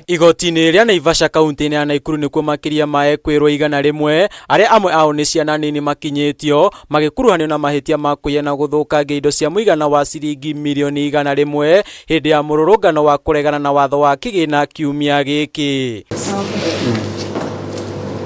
Igoti-inĩ rĩa Naivasha kaunti-inĩ ya Naikuru nĩkuo makĩria ma ekwĩrwo 100 arĩa amwe ao nĩ ciana nini makinyĩtio magĩkuruhanio na mahĩtia ma kũiya na gũthũkangia indo cia mũigana wa ciringi mirioni 100 hĩndĩ ya mũrũrũngano wa kũregana na watho wa kĩgĩna kiumia gĩkĩ.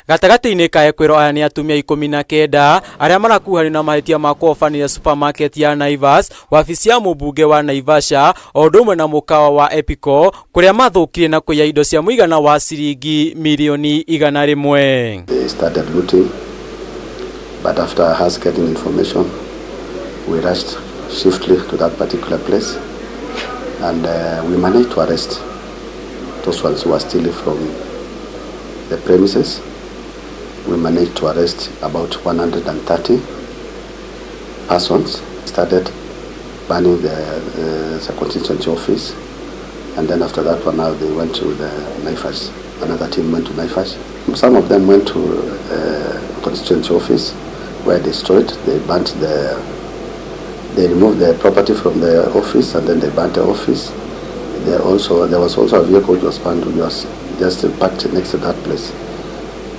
Gatagatĩ-inĩ ka ekwĩrwo aya nĩ atumia 19 arĩa marakuruhanio na mahĩtia ma kũhobanĩria supermarket ya Naivas, wabici ya mũmbunge wa Naivasha o ũndũ ũmwe na mũkawa wa Epico kũrĩa mathũkirie na kũiya indo cia mũigana wa ciringi mirioni 100. They started looting, but after us getting information, we rushed swiftly to that particular place and we managed to arrest those ones who were stealing from the premises. We managed to arrest about 130 persons. Started burning the constituency office, and then after that one now they went to the Naivas. Another team went to Naivas. Some of them went to constituency office where they destroyed, they burnt the, they removed the property from the office and then they burnt the office. There was also a vehicle which was burned, which was just parked next to that place.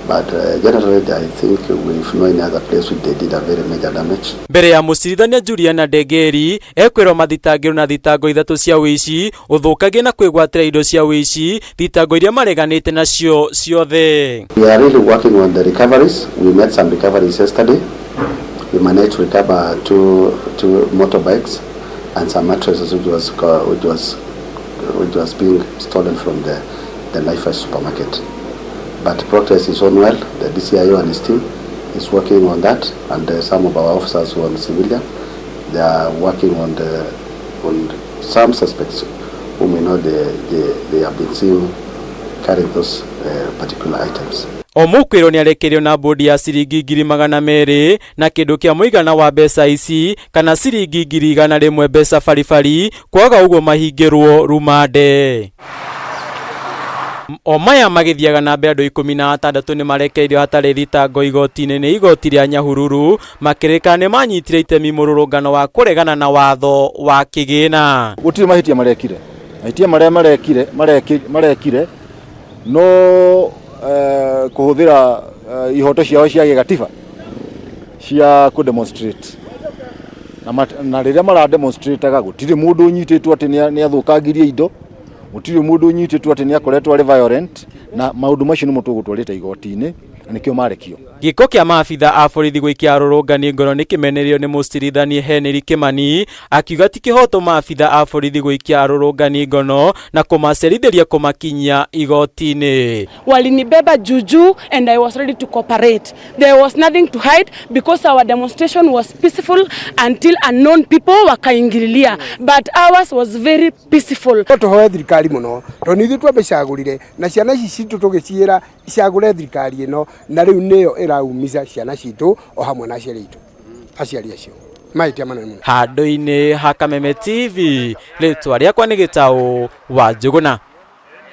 But generally, I think we've no any other place which they did a very major damage. Mbere ya mũcirithania Juliana Ndengeri ekwĩrwo mathitangĩrwo na thitango ithatũ cia ũici, ũthũkangia na kwĩgwatĩra indo cia ũici, thitango iria mareganĩte nacio ciothe. We are really working on the recoveries. We made some recoveries yesterday. We managed to recover two motorbikes and some mattresses which was being stolen from the Naivas supermarket. But progress is on well. The DCIO and his team is working on that, and some of our officers who are on civilian, they are working on some suspects whom we know they have been seen carrying those particular items. O mũkwĩrwo nĩ arekereirio na bũndi ya ciringi 200,000 na kĩndũ kĩa mũigana wa mbeca ici kana ciringi 100,000 mbeca baribari, kwaga ũguo mahingĩrwo rumande. O maya magĩthiaga na mbere, andũ 16 nĩ marekereirio hatarĩ thitango igoti-inĩ nĩ igoti rĩa Nyahururu makĩrĩkana nĩ manyitire itemi mũrũrũngano wa kũregana na watho wa kĩgĩna. Gũtirĩ mahĩtia marekire, mahĩtia marĩa marekire no kũhũthĩra ihoto ciao cia gĩgatiba cia kũ demonstrate na rĩrĩa mara demonstrate-aga gũtirĩ mũndũ ũnyitĩtwo atĩ nĩ athũkangirie indo, gũtirĩ mũndũ ũnyitĩtwo atĩ nĩ akoretwo arĩ violent, na maũndũ macio nĩmo tũgũtwarĩte igoti-inĩ na nĩkĩo marekio. Gĩko kĩa maabitha a borithi gũikia arũrũngani ngoro nĩ kĩmenererio nĩ mũcirithania Henry Kimani, akiuga ti kĩhoto maabitha a borithi gũikia arũrũngani ngono na kũmacerithĩria kũmakinyia igoti-inĩ. Walinibeba juujuu and I was ready to cooperate. There was nothing to hide because our demonstration was peaceful until unknown people wakaingililia. But ours was very peaceful. No tũhoe thirikari mũno tondũ nĩ ithuĩ twamĩcagũrire na ciana ici citũ tũgĩciĩra icagũre thirikari ĩno, na rĩu nĩyo ĩraumiza ciana citũ o hamwe na aciari aitũ, aciari acio mahĩtia manene mũno. Handũ-inĩ ha Kameme TV, rĩtwa rĩakwa nĩ Gĩtaũ wa Njũgũna.